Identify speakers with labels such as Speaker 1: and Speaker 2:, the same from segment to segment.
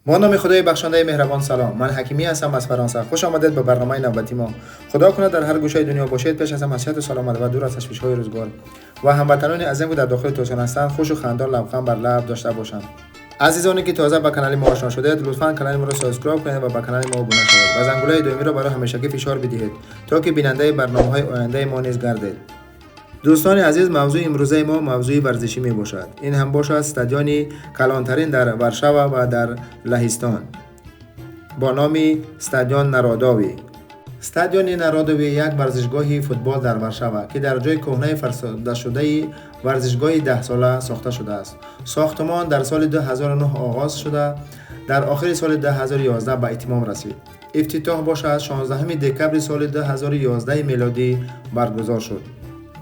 Speaker 1: با نام خدای بخشنده مهربان. سلام، من حکیمی هستم از فرانسه. خوش آمدید به برنامه نوبتی ما. خدا کنه در هر گوشه دنیا باشید، پیش از همه صحت و سلامت و دور از تشویش های روزگار و هموطنان عزیزم که در داخل توسان هستند، خوش و خندان، لبخند بر لب داشته باشند. عزیزانی که تازه به کانال ما آشنا شدید، لطفا کانال ما را subscribe کنید و به کانال ما ابونه شوید و زنگوله دومی را برای همیشگی فشار بدهید تا که بیننده برنامه های آینده ما نیز گردید. دوستان عزیز، موضوع امروزه ما موضوع ورزشی می باشد. این هم باشد استادیوم کلانترین در ورشوا و در لهستان با نام استادیون نارودوی. استادیون نارودوی یک ورزشگاه فوتبال در ورشوا که در جای کهنه فرسوده شده ورزشگاه 10 ساله ساخته شده است. ساختمان در سال 2009 آغاز شده، در آخر سال 2011 به اتمام رسید. افتتاح باشد 16 دکابر سال 2011 میلادی برگزار شد.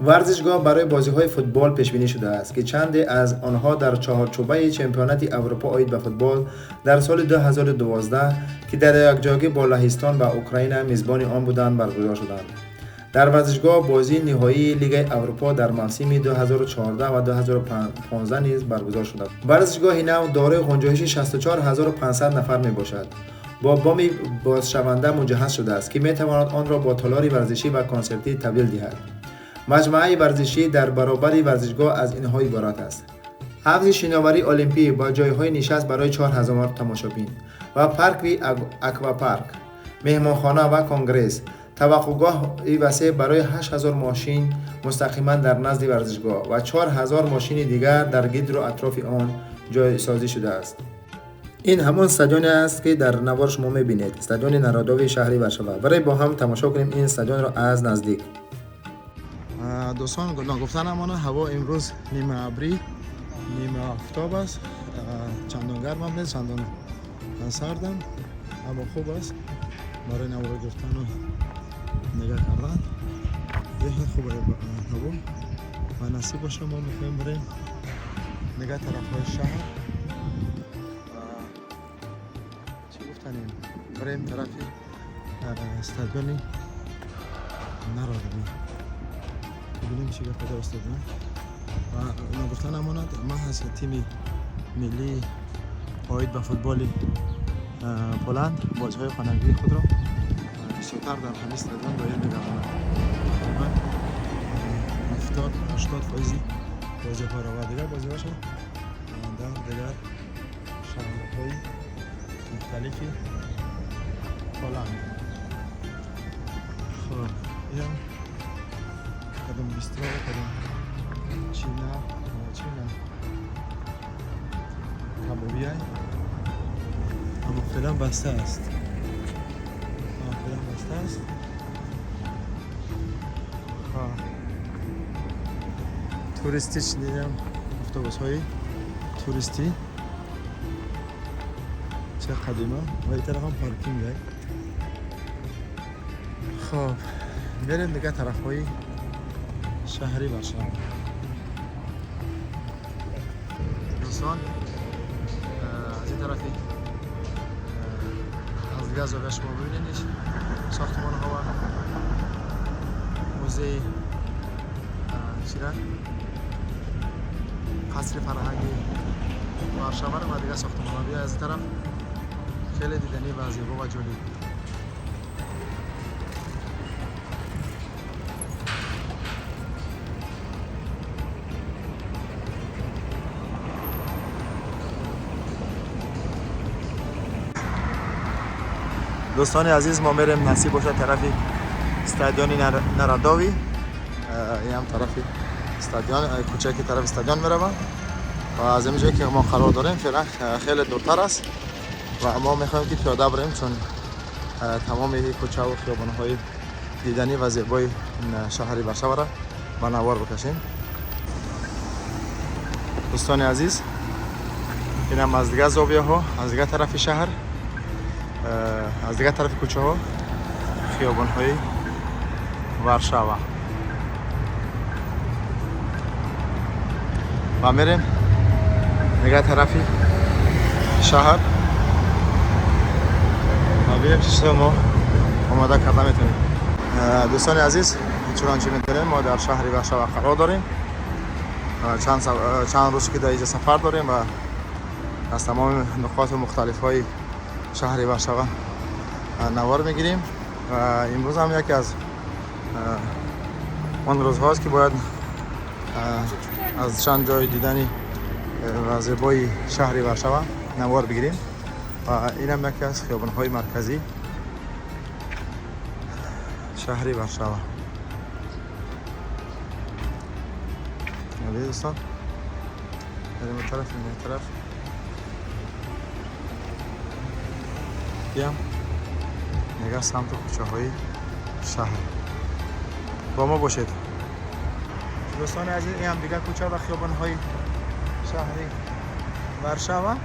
Speaker 1: ورزشگاه برای بازی‌های فوتبال پیش بینی شده است که چند از آنها در چهارچوبه چمپیونات اروپا عاید به فوتبال در سال 2012 که در یک جاگی با لهستان و اوکراین میزبان آن بودند برگزار شدند. در ورزشگاه بازی نهایی لیگ اروپا در موسم 2014 و 2015 نیز برگزار شده. ورزشگاه نو دارای گنجایش 64500 نفر می باشد. با بام بازشونده مجهز شده است که می تواند آن را با تالار ورزشی و کنسرتی تبدیل دهد. مجموعه ورزشی در برابر ورزشگاه از اینها عبارت است: حوض شناوری المپی با جایهای نشست برای 4000 تماشابین و پارک اکواپارک، مهمانخانه و کنگرس، توقفگاه وسیع برای 8000 ماشین مستقیما در نزد ورزشگاه و 4000 ماشین دیگر در گرد و اطراف آن جای سازی شده است. این همان استادیون است که در نوار شما میبینید، استادیون نارودوی شهری ورشوا. برای با هم تماشا کنیم این استادیون را از نزدیک.
Speaker 2: دوستان، ناگفته نمانه، هوا امروز نیمه ابری نیمه آفتاب است. چندان گرم هم نیست، چندان سردم. هوا خوب است برای نوار گرفتن و نگاه کردن. ذهن خوب هوا و نصیب باشه. ما میخوایم بریم نگاه طرف های شهر و چی گفتنیم، بریم طرف استادیون نارودوی، ببینیم چی گپ در استادیون. و نگفته نماند، محض تیم ملی عاید به فوتبال پولند بازی‌های خانگی خود را بسیارتر در همین استادیون دایر می‌گرداند. تقریبا 70 80 فایزی بازی‌ها را و دیگر بازی‌هاشو در دیگر شهرهای مختلفی پولند. خب، اینم کدوم بیسترو، کدوم چینا چینا کبابی، اما فعلا بسته است. اما فعلا بسته است. خب، توریستی شنیدم، автобус های توریستی چه قدیمه و این طرف هم پارکینگ. خب، بریم دیگه طرف های شهری ورشوا. دوستان، از این طرفی از دیگه زاویه شما ببینید ساختمان ها و موزه چیره، قصر فرهنگی ورشوا و دیگه ساختمان ها. بیا از این طرف، خیلی دیدنی و زیبا و جالب. دوستان عزیز، ما میریم نصیب باشه طرف استادیون نارودوی. این هم طرف استادیون، کوچه که طرف استادیون میروم و از این جایی که ما قرار داریم فعلا خیلی دورتر است و ما میخوایم که پیاده بریم، چون تمام کوچه و خیابان‌های دیدنی و زیبای شهر ورشوا را به نوار بکشیم. دوستان عزیز، این هم از دیگه زاویه ها، از دیگه طرف شهر، از دیگه طرف کوچه ها، خیابان های ورشوا و میریم دیگه طرفی شهر و ببینیم چه ما آماده کرده میتونیم. دوستان عزیز، چنانچه میتونیم ما در شهر ورشوا قرار داریم. چند روز که در اینجا سفر داریم و از تمام نقاط مختلف های شهر ورشو نوار میگیریم و امروز هم یکی از آن روزهاست که باید از چند جای دیدنی و زیبای شهر ورشو نوار بگیریم و این هم یکی از خیابان‌های مرکزی شهر ورشو. دوستان بریم این طرف، این طرف بیام نگاه سمت کوچه های شهر. با ما باشید دوستان عزیز. این هم دیگه کوچه و خیابان های شهر ورشو و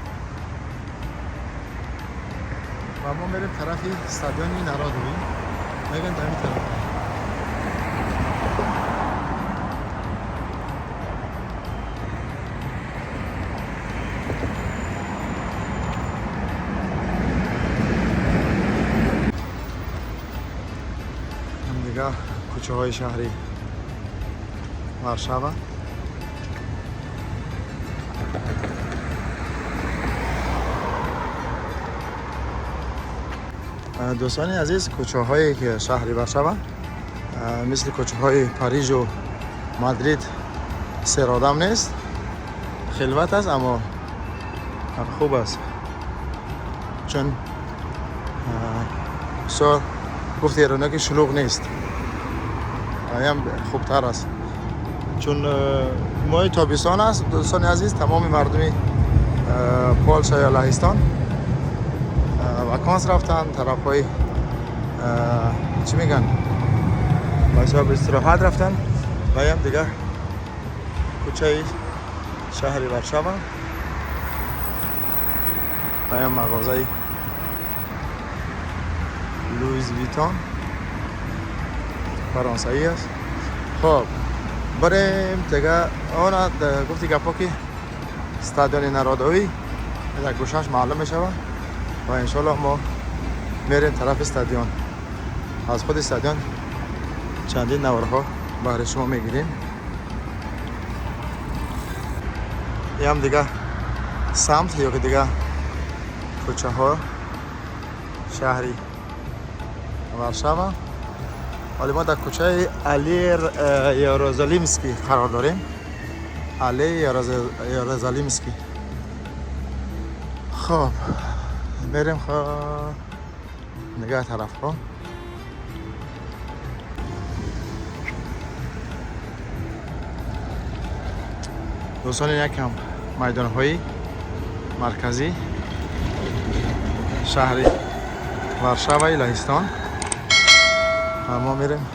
Speaker 2: ما میریم طرف استادیوم نارادوی. میگن در این طرف. هم دیگه کوچه های شهری ورشو. دوستان عزیز، کوچه هایی که شهری ورشو مثل کوچه های پاریس و مادرید سر آدم نیست، خلوت است اما خوب است، چون بسیار گفت ایرانی که شلوغ نیست، هم خوبتر است، چون ماه تابستان است. دوستان عزیز، تمام مردمی پالشا یا لهستان وکانس رفتن، طرف های چی میگن بسیار استراحت رفتن. و هم دیگه کوچه شهر ورشو و هم مغازه لویز ویتون فرانسوی است. خب بریم دیگه آن گفتی گپا که استادیوم نارادوی در گوشش معلوم میشه و انشالله ما میریم طرف استادیوم. از خود استادیوم چندین نوارها برای شما میگیریم. این هم دیگه سمت یا که دیگه کوچه ها شهری ورشو. ولی ما در کوچه علی یاروزالیمسکی قرار داریم. علی یاروزالیمسکی. خب بریم خب نگاه طرف ها. دوستان، یکم میدان های مرکزی شهر ورشو لهستان. ما میریم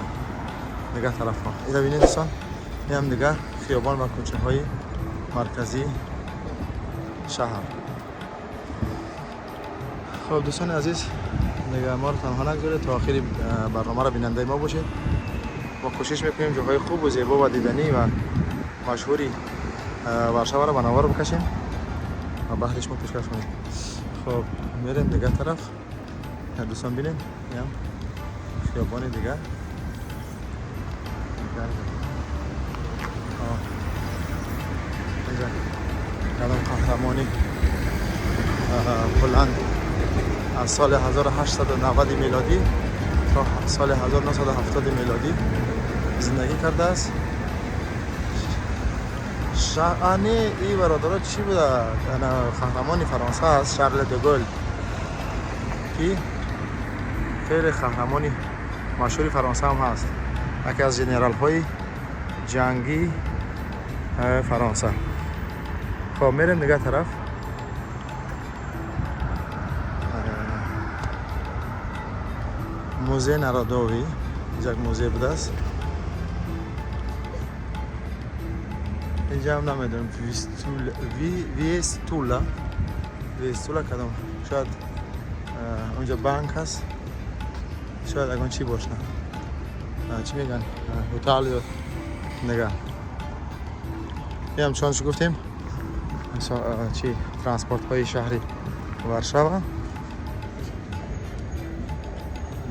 Speaker 2: دیگه طرف ها. اینو ببینید دوستان، این هم دیگه خیابان و کوچه های مرکزی شهر. خب دوستان عزیز، دیگه ما رو تنها نگذارید، تا آخر برنامه رو بیننده ما باشید. ما کوشش میکنیم جاهای خوب و زیبا و دیدنی و مشهوری ورشو رو به نوار بکشیم و بهر شما پیشکش کنیم. خب میریم دیگه طرف. دوستان ببینید، این هم خیابان دیگه. اینجا کدام قهرمانی هلند از سال 1890 میلادی تا سال 1970 میلادی زندگی کرده است. شعنی ای برادرها چی بوده؟ قهرمان فرانسه است، شارل دوگل، که خیلی قهرمانی مشهور فرانسه هم هست، یکی از ژنرال های جنگی فرانسه. خب میریم دیگه طرف. موزه نارادوی، یک موزه بوده است. اینجا هم نمیدونم ویستولا، ویستولا کدام، شاید اونجا بانک هست، شاید اگه چی باشه، چی میگن هتل یا نگاه. این هم چون گفتیم چی ترانسپورت های شهری ورشو.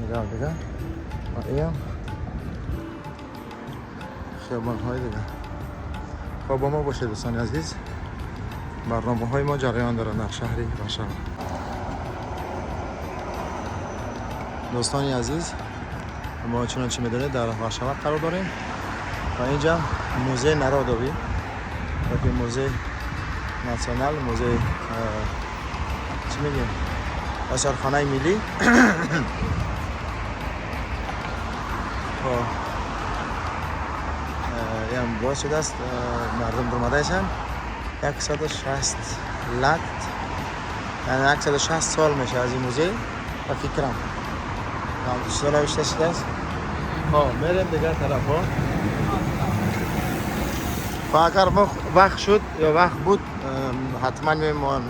Speaker 2: نگاه دیگه و این هم خیابان های دیگه. خب با ما باشید دوستان عزیز، Барномаҳои мо ҷараён доранд дар шаҳри Варшава. Дӯстони азиз, мо чунончи медонед, дар Варшава қарор дорем ва инҷа музей Народовӣ ёки музей национал, музей, чӣ мегӯем, осорхонаи миллӣ. Хоб, ям боз шудааст, мардум дуромадаашанд. 160 лат, яъне 160 сол мешавад аз ин музей, ба фикрам чизо навишта шудааст. Хоб, мерем дигар тарафҳо ва агар вақт шуд ё вақт буд, ҳатман меоем, мо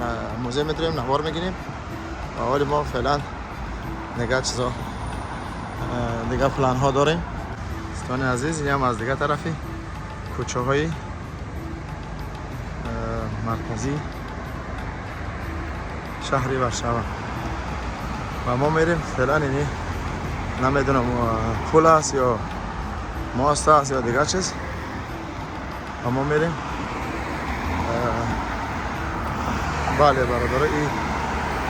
Speaker 2: музей медурем, навор мегирем. Ва ҳоли мо феълан дигар чизо, дигар планҳо дорем. Дӯстони азиз, инам аз дигар тарафи кӯчаҳои марказии шаҳри Варшава ва мо мерем феълан. Ини намедонам, пул аст ё мост аст ё дигар чиз, ва мо мерем. Бале, бародаро, ин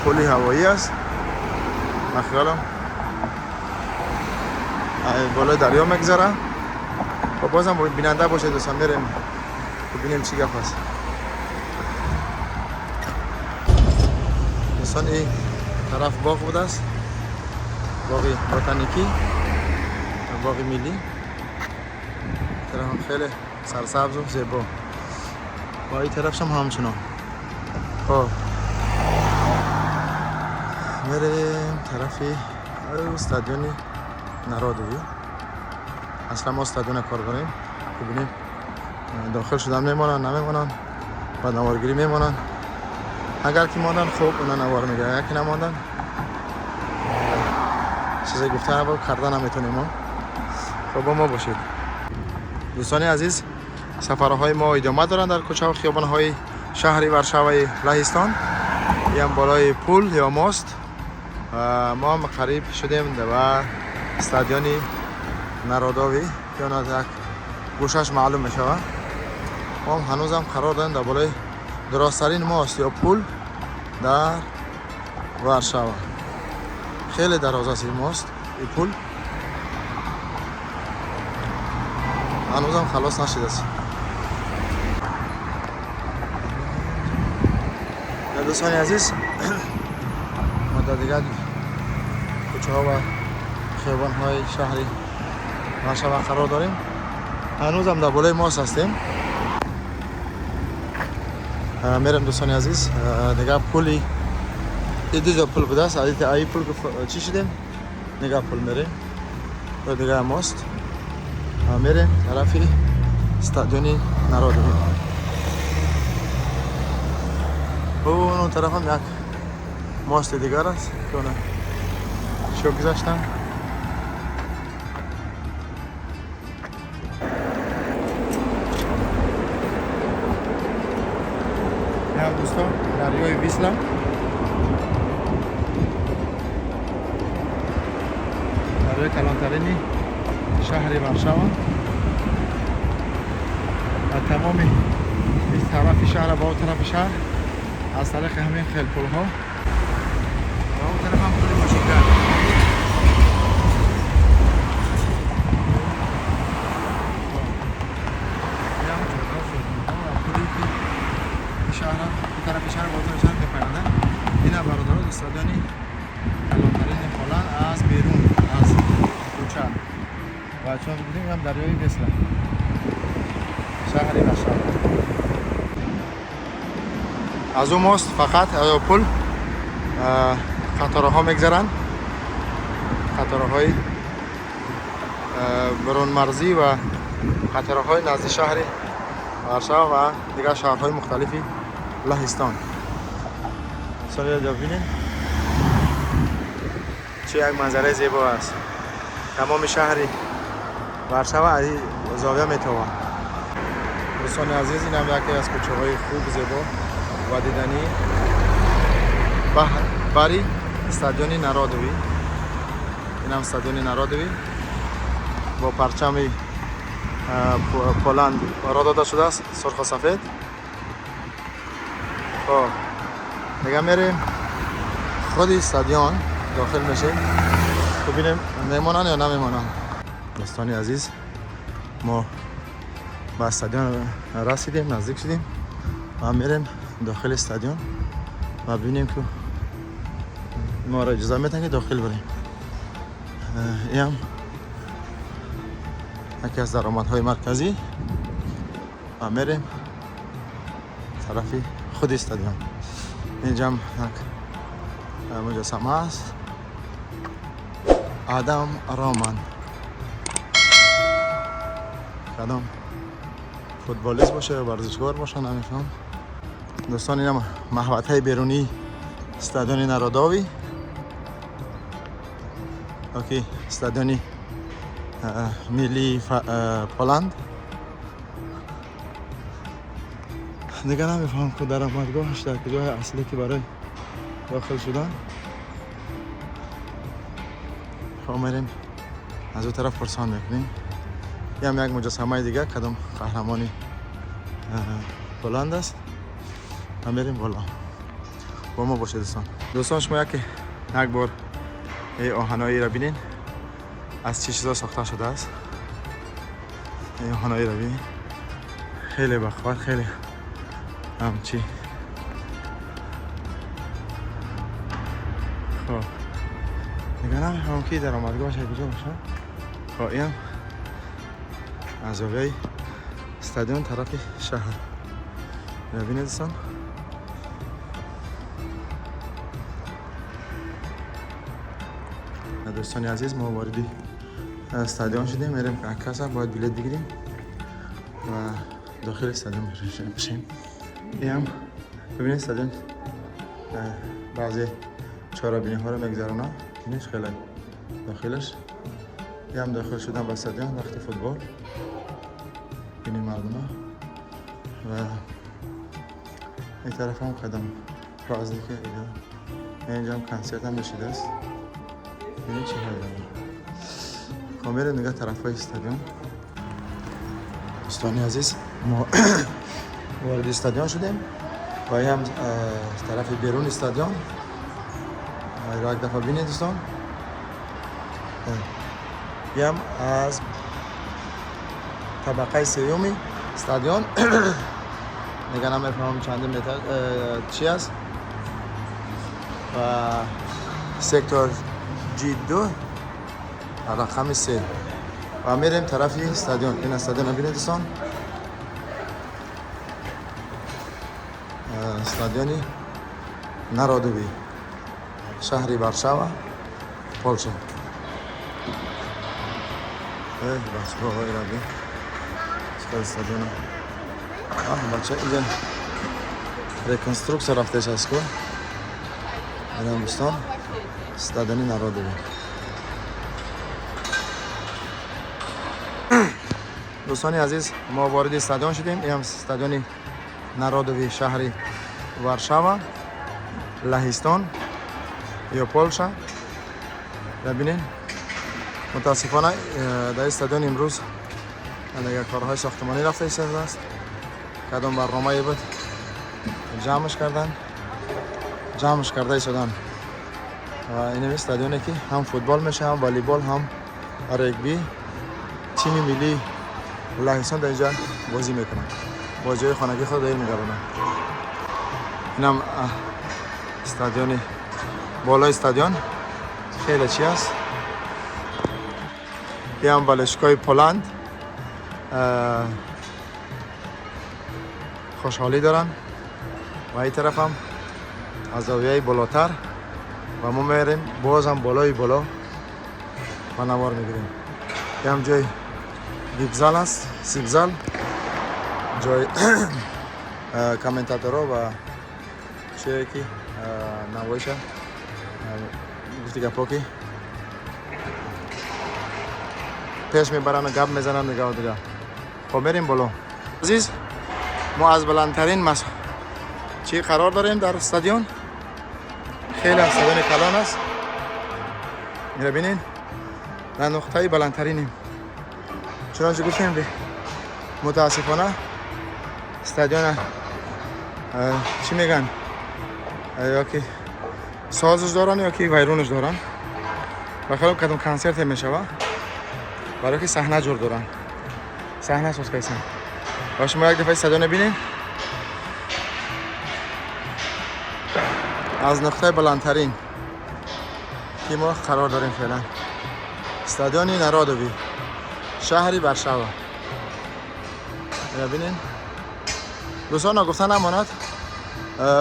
Speaker 2: пули ҳавоӣ аст. Ба хиёлам, болои дарё мегузарад. Хоб, бозам бинанда бошед, дӯстон, мерем, бибинем чӣ гап аст. Дӯстон, ин тараф боғ будааст, боғи ботаникӣ, боғи миллӣ. Тарафам хеле сарсабзу зебо ва ин тарафшам ҳамчунон. Хоб, мерем тарафи стадиони Народовӣ. Аслан мо стадиона кор дорем, бибинем, дохил шудан мемонанд, намемонанд ва наворгирӣ мемонанд. Агар ки монданд, хуб, уна навор мегиранд, агар ки намонданд, чизе гуфта карда наметонем мо. Хоб, бо мо бошед. Дӯстони азиз, сафарҳои мо идома доранд дар кӯчаву хиёбонҳои шаҳри Варшаваи Лаҳистон. Ям болои пул ё мост мо ҳам қариб шудем ба стадиони Народовӣ, ки он як гӯшаш маълум мешавад. Мо ҳам ҳанӯзам қарор дорем дар болои дуростарин мост ё пул дар Варшава. Хеле дароз аст ин мост, ин пул ҳанӯзам халос нашудааст. Дӯстони азиз, мо дар дигар кӯчаҳо ва хиёбонҳои шаҳри Варшава қарор дорем. Ҳанӯзам дар болои мост ҳастем. Мерем, дӯстони азиз, дигар пули ду пул будааст. Аи пул чӣ шудем, дигар пул мерем ё дигар мост мерем тарафи стадиони Народовӣ. Он тарафам як мости дигар аст, ки она чиё гузаштам. Ям, дӯстон, дарёи Висла. Дарёи калонтарини шаҳри Варшава ва тамоми ин тарафи шаҳр ба он тарафи шаҳр аз тариқи ҳамин хел пулҳо ва он тараф ҳам пули мошингард. Ям ҷода, хиёбонҳо ва пуле ки ин шаҳра, ин тарафи шаҳр ба он тарафи шаҳр мепайвандад. Ина, бародаро, стадиони калонтарини Холанд аз берун, аз кӯча. Ва чун бибинем, ҳам дарёи Висла, шаҳри Варшава. Аз ӯ мост фақат пул қатораҳо мегзаранд, қатораҳои берунмарзӣ ва қатораҳои назди шаҳри Варшава ва дигар шаҳрҳои мухталифи Лаҳистон. Бинем, чӣ як манзараи зебо аст. Тамоми шаҳри Варшава аз ин зовия метавон. Дӯстони азиз, инам яке аз кӯчаҳои хуб, зебо ва диданӣ бари стадиони Народовӣ. Инам стадиони Народовӣ бо парчами Поланд ро дода шудааст, сурху сафед. خب دیگه میریم خود استادیون داخل میشیم ببینیم میمانن یا نمیمانن. دوستان عزیز، ما به استادیون رسیدیم، نزدیک شدیم و میریم داخل استادیون و ببینیم که ما را اجازه میتن که داخل بریم. این هم یکی از درآمدهای مرکزی و میریم طرفی خود استادیون. اینجا هم یک مجسمه است، آدم رومان، کدام فوتبالیست باشه یا ورزشکار باشه نمیفهم. دوستان، اینم محوطه بیرونی استادیون نارودوی، okay، استادیون ملی پولند. دیگه نمیفهم که درآمدگاهش در کجای اصلی که برای داخل شدن. خب میریم از اون طرف پرسان میکنیم. یه هم یک مجسمه دیگه، کدام قهرمانی پولند است و میریم بالا. با ما باشید دوستان. دوستان، شما یک بار این آهنایی را بینین از چه چیزا ساخته شده است. این آهنایی را بینین، خیلی بخواد، خیلی همچی. خب دیگه نمیفهمم که درآمدگاهش کجا باشه. خب این از زاویه استادیون طرف شهر ببینید دوستان. دوستان عزیز، ما وارد استادیون شدیم. میریم که کاسا باید بلیط بگیریم و داخل استادیون بشیم. این هم ببینید استادیون بعضی چاربینی ها رو میگذرونه. اینش خیلی داخلش. این هم داخل شدن به استادیون وقتی فوتبال، این مردم ها و این طرف هم قدم رازی که اینجا هم کنسرت هم بشیده است. ببینید چه حالی داره. خب میریم نگاه طرف های استادیون. دوستان عزیز، ما وارد استادیون شدیم و این هم طرف بیرون استادیون. یک دفعه ببینید دوستان. این هم از طبقه سومی استادیون. دیگه نمیفهمم چند متر چی است و سکتور G2 رقم 3 و میریم طرف استادیون. این استادیون رو ببینید دوستان، استادیونی نارودوی شهری وارشاوا پولشا. بچه ها ایرانی چقدر استادیون. بچه اینجا رکنسترکسیا رفته است کو. اینم دوستان استادیون نارودوی. دوستان عزیز، ما وارد استادیون شدیم. این هم استادیون نارودوی شهری وارشاوا لهستان یا پولشا. ببینین متاسفانه در استادیون امروز دیگه کارهای ساختمانی رفته است. کدام برنامه بود جمعش کردن، جمعش کرده ایستادن. و این استادیونه که هم فوتبال میشه، هم والیبال، هم رگبی. تیم ملی لهستان در اینجا بازی میکنن، بازی خانگی خود دایر میگردونن. اینم استادیون بالای استادیون خیلی چی است. این هم بالشگاه پولند خوشحالی دارن و این طرف هم از زاویه بالاتر و ما میریم باز هم بالای بالا و نوار میگیریم. این هم جای ویبزال است، سیبزال، جای کامنتاتورها و چه که نوایشه گفتی گپا که پیش میبرن و گپ میزنن دیگه و دیگه. خب میریم بالا. عزیز، ما از بلندترین چی قرار داریم در استادیون. خیلی استادیون کلان است. میره ببینین در نقطه بلندترینیم. چنانچه گفتیم متاسفانه استادیون چی میگن ё ки созиш доранд, ё ки вайронаш доранд. Ба хаёлам, кадом консерте мешава, барои ки саҳна ҷур доранд, саҳна соз кайсан. Ва шумо як дафъа стадион бинед аз нуқтаи баландтарин, ки мо қарор дорем феълан, стадиони Народови шаҳри Варшава. Бинед, дӯстон, ногуфта намонад,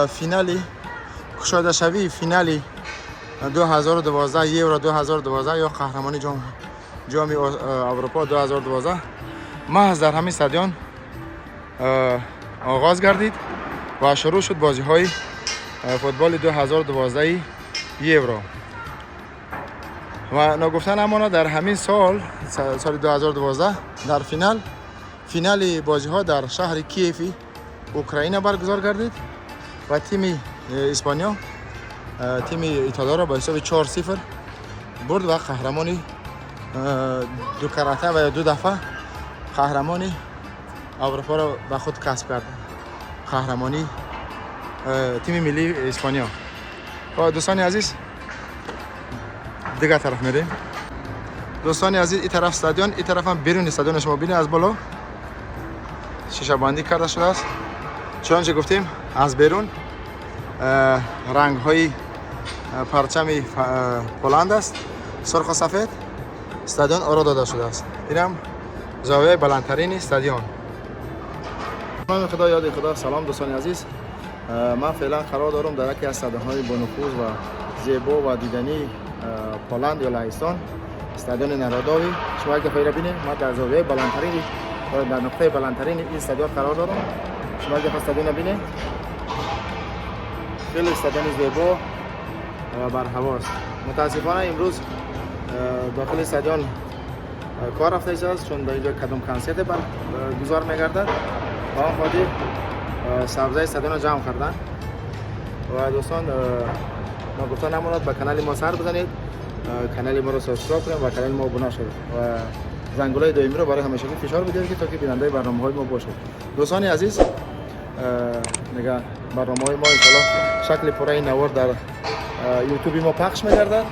Speaker 2: финали кушодашавии финали 2012, Евро 2012 ё қаҳрамони ҷоми Аврупо 2012 маҳз дар ҳамин стадион оғоз гардид ва шурӯъ шуд бозиҳои футболи 2012 Евро. Ва ногуфта намонад, дар ҳамин сол, соли 2012, дар финали бозиҳо дар шаҳри Киеви Украина баргузор гардид ва тими Испониё тими Итолиёро ба ҳисоби 4-0 бурд ва қаҳрамони дукарата ва ё ду дафъа қаҳрамони Аврупоро ба худ касб кард, қаҳрамонии тими миллии Испониё. Дӯстони азиз, дигар тараф мерем. Дӯстони азиз, и тараф стадион, и тарафам беруни стадион. Шумо бинед, аз боло шишабандӣ карда шудааст. Чунонче гуфтем, аз берун рангҳои парчами Поланд аст, сурху сафед. Стадион оро дода шудааст. Инам зовияи баландтарини стадион. Номи Худо, ёди Худо. Салом, дӯстони азиз. Ман феълан қарор дорам дар яке аз стадионҳои бонуфуз ва зебо ва дидании Поланд ё Лаҳистон, стадиони Народови. Шумо як дафъа ира бинед. Ман дар зовияи баландтарини, дар нуқтаи баландтарини ин стадион қарор дорам. Шумо як дафъа стадиона бинед. Хеле стадиони зебо ва барҳавост. Мутаассифона, имрӯз дохили стадион кор рафта истодааст, чун дар инҷо кадом консерте баргузор мегардад. Ба он хотир сабзаи стадионро ҷамъ карданд. Ва дӯстон, ногуфта намонад, ба канали мо сар бизанед, канали моро subscribe кунед ва канали мо обуна шавед ва зангулаи доимиро барои ҳамешагӣ фишор бидиҳед, ки то ки бинандаи барномаҳои мо бошед. Дӯстони азиз, нега барномаҳои мо, иншоалло, шакли пурраи навор дар Ютуби мо пахш мегардад.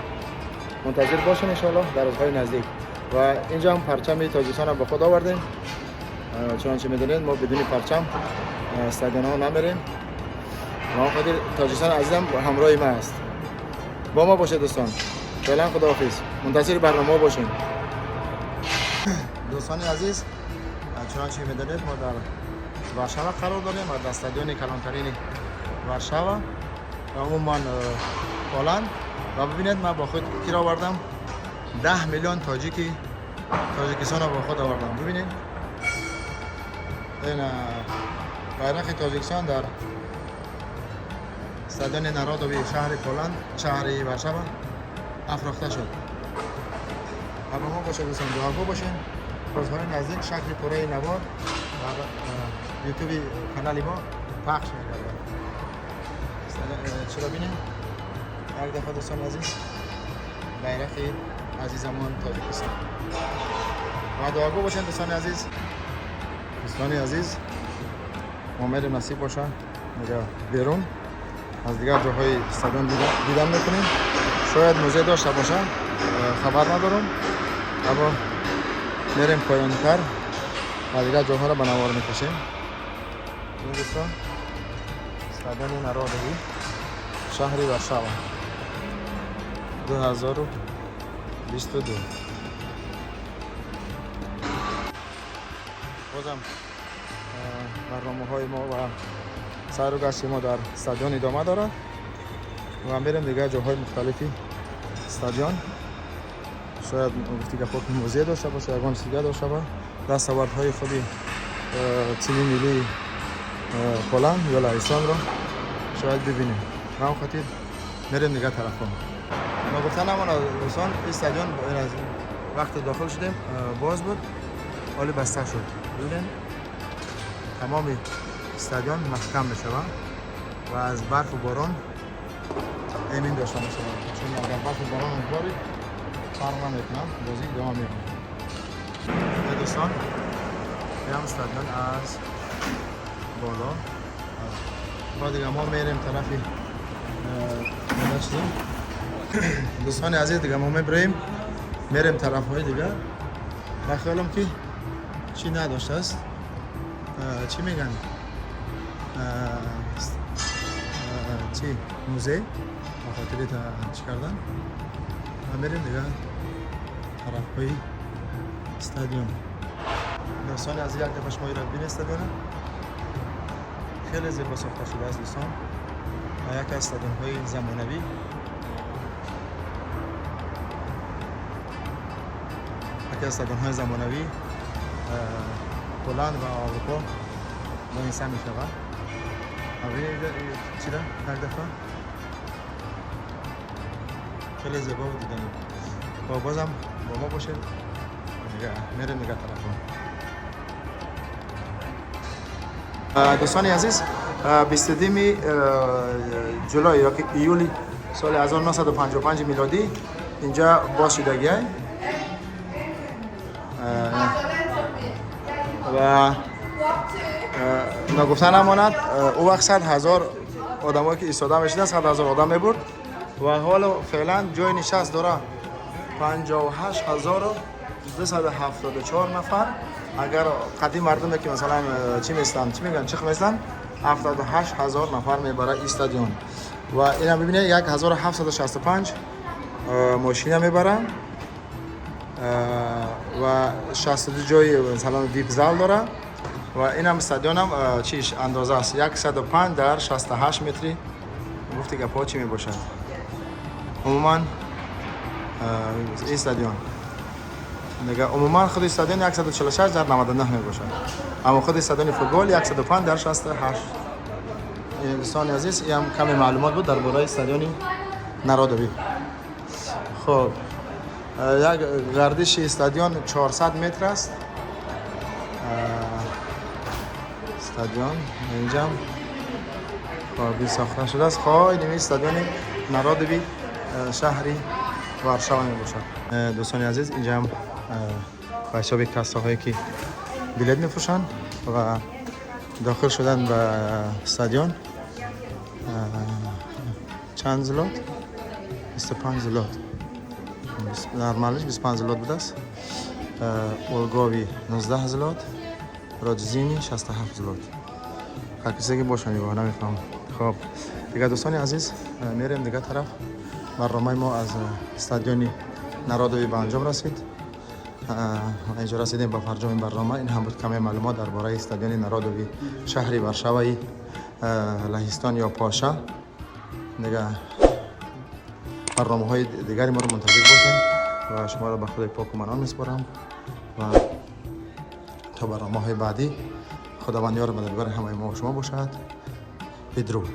Speaker 2: Мунтазир бошед, иншоалло, дар рӯзҳои наздик. Ва инҷо ҳам парчами Тоҷикистонро ба худ овардем. Чунонче медонед, мо бидуни парчам стадионҳо намерем. Ба он хотир Тоҷикистон азизам ҳамроҳи ма аст. Бо мо бошед, дӯстон. Феълан худоҳофиз, мунтазири барномаҳо бошем. Дӯстони азиз, чунонче медонед, мо дар Варшава қарор дорем ва дар стадиони калонтарини Варшава ва умуман Поланд. Ва бибинед, ман бо худ киро овардам? 10 миллион тоҷики Тоҷикистонро бо худ овардам. Бибинед, ин байрақи Тоҷикистон дар стадиони Народови шаҳри Поланд, шаҳри Варшава афрохта шуд. Ва ба мо бошед, дӯстон, дуогӯ бошед. Рӯзҳои наздик шакли пурраи навор дар Ютуби канали мо пахш мегардад. Чиро бинем як дафъа, дӯстони азиз, байрақи азизамон Тоҷикистон. Ва дуогӯ бошед, дӯстони азиз. Дӯстони азиз, мо мерем, насиб боша, дига берун аз дигар ҷоҳои стадион дидан мекунем. Шояд музей дошта боша, хабар надорам, аммо мерем поёнтар ва дигар ҷоҳоро ба навор мекашем. Ин, дӯстон, стадиони Народови шаҳри Варшава, 2022. Бозам барномаҳои мо ва сайру гашти мо дар стадион идома дорад ва мерем дигар ҷоҳои мухталифи стадион. Шояд, гуфти гапҳо, ки музей дошта боша, ягон чиз дига дошта ба дастовардҳои худи тими миллии Поланд ё Лаҳистонро шояд бибинем. Ба он хотир мерем дигар тарафҳо. Ногуфта намонад, дӯстон, ин стадион аз вақте дохил шудем, боз буд, ҳоли баста шуд. Бибинем, тамоми стадион маҳкам мешавад ва аз барфу борон эмин дошта мешавад, чун агар барфу борон борид, фарқ намекунад, бозӣ идома меёбад. Дӯстон, инам стадион аз боло. Ба дига мо мерем тарафи Дӯстони азиз, дига мо мебироем, мерем тарафҳои дигар. Ба хаёлам ки чӣ надоштааст, чӣ мегӯянд, чӣ музей ба хотири чӣ кардан. Мерем дигар тарафҳои стадион. Дӯстони азиз, як дафъа шумо иро бинед, стадиона хеле зебо сохта шудааст, дӯстон, ва яке аз стадионҳои замонавӣ, яке аз стадионҳои замонавӣ Ҳолланд ва Аврупо муқоиса мешавад. Чира як дафъа хеле зебо диданӣ. Бо бозам бо мо бошед, дига мерем дига тарафҳо. Дӯстони азиз, 22 ҷулай ё ки июли соли 1955 милодӣ инҷа боз шудагиай ва нагуфта намонад, ӯ вақт 100 000 одамое ки истода мешуданд, 100 000 одам мебурд ва ҳоло феълан ҷои нишаст дора 58 274 нафар. Агар қадим мардуме ки масалан чӣ местанд, чӣ мегӯянд, чих местанд, 78 000 нафар мебара ин стадион. Ва ина бибинед, 1765 мошина мебара ва 62 ҷои масалан вип зал дора. Ва инам стадионам чиш андоза аст 105 дар 68 метри. Гуфти гапҳо чӣ мебошад? Умуман ин стадион дига, умуман худи стадион 146 дар 99 мебошад, аммо худи стадиони футбол 105 дар 68. Дӯстони азиз, ин ҳам каме маълумот буд дар бораи стадиони Народовӣ. Хоб, як гардиши стадион 400 метр аст. Стадион инҷам хоб сохта шудааст. Хо, инами стадиони Народови шаҳри Варшава мебошад. Дӯстони азиз, инҷам ба ҳисоби кассаҳое ки билет мефурӯшанд ва дохил шудан ба стадион чанд злот? 25 злот. Нормалиш 25 злот будааст, Улговый 19 злот, Родзинни 67 злот. Ҳар касе ки бошанд, нигоҳ намефаҳмам. Хоб, дигар, дӯстони азиз, мерем дигар тараф. Барномаи мо аз стадиони Народовӣ ба анҷом расид. Инҷо расидем ба фарҷоми барнома. Ин ҳам буд каме маълумот дар бораи стадиони Народови шаҳри Варшаваи Лаҳистон ё Полша. Дига барномаҳои дигари моро мунтазир бошем ва шуморо ба Худои поку манон месупорам ва то барномаҳои баъдӣ Худованд ёру мададгори ҳамаи мо шумо бошад. Бидруд.